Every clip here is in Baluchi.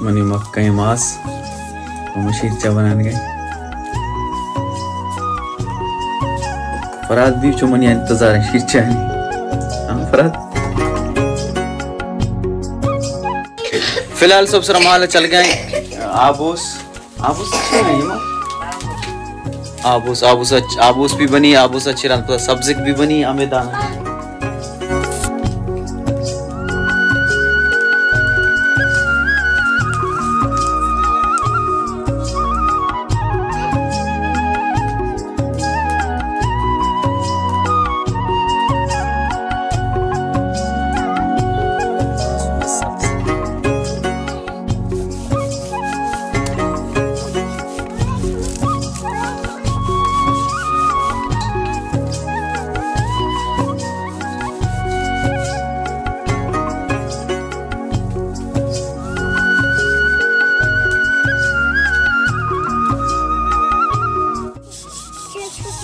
منی مکہیں ماس، ہم شیرچا بنانگے۔ فراد بھی چو منی انتظار شیرچا۔ ہاں فراد۔ فی الحال سب سر مال چل گئے۔ آبوس، آبوس اچھی ہے یہ ماں۔ آبوس، آبوس اچ-، آبوس بھی بنی، آبوس اچھی رند پدا سبزک بھی بنی، ہمیں دانا۔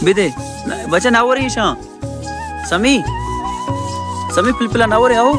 بدے، بچہ نہ وری شاں۔ سمی، سمی پلپلا نہ ورے آؤ۔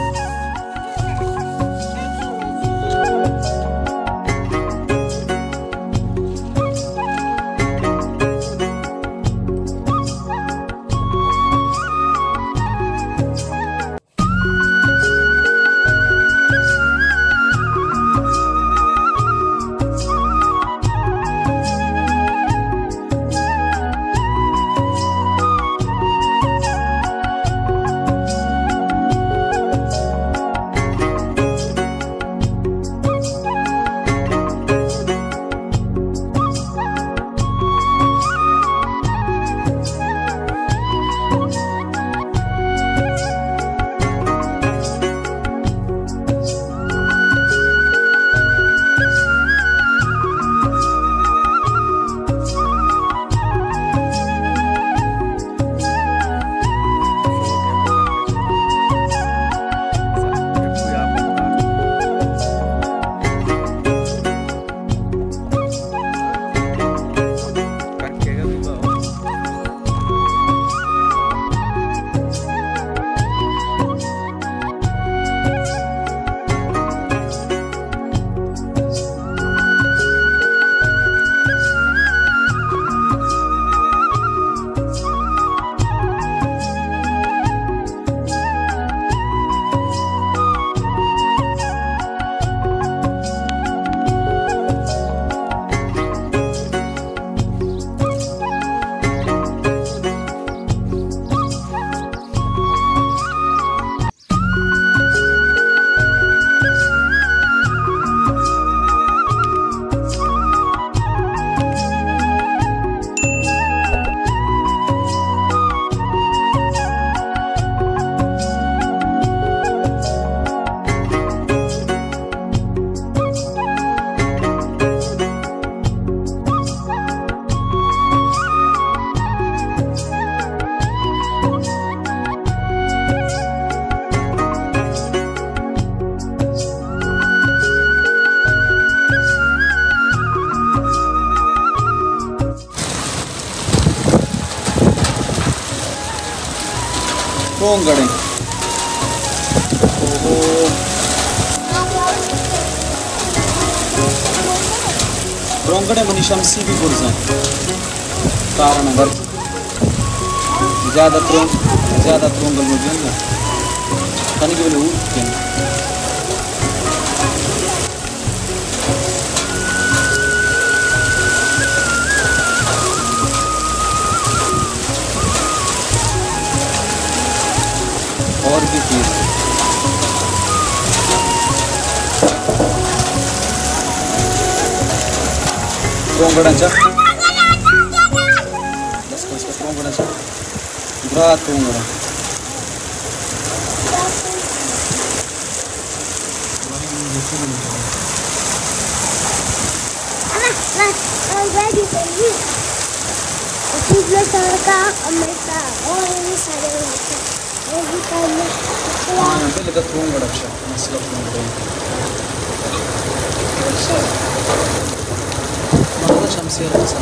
پرونگڑیں۔ اوہو۔ پرونگڑیں منی شمسی بھی برزیں۔ کارن اگر زیادہ ترون، زیادہ ترونگل مجھے کنگی بلے اوٹ کن۔ اور بھی چیز۔ ترونگڑا چا۔ بس، بس، بس، ترونگڑا چا۔ برا ترونگڑا۔ ہاں، بلے تو ترونگڑا شا، مسئلہ ترونگڑا۔ اچھا۔ مطلب شمسی رسا۔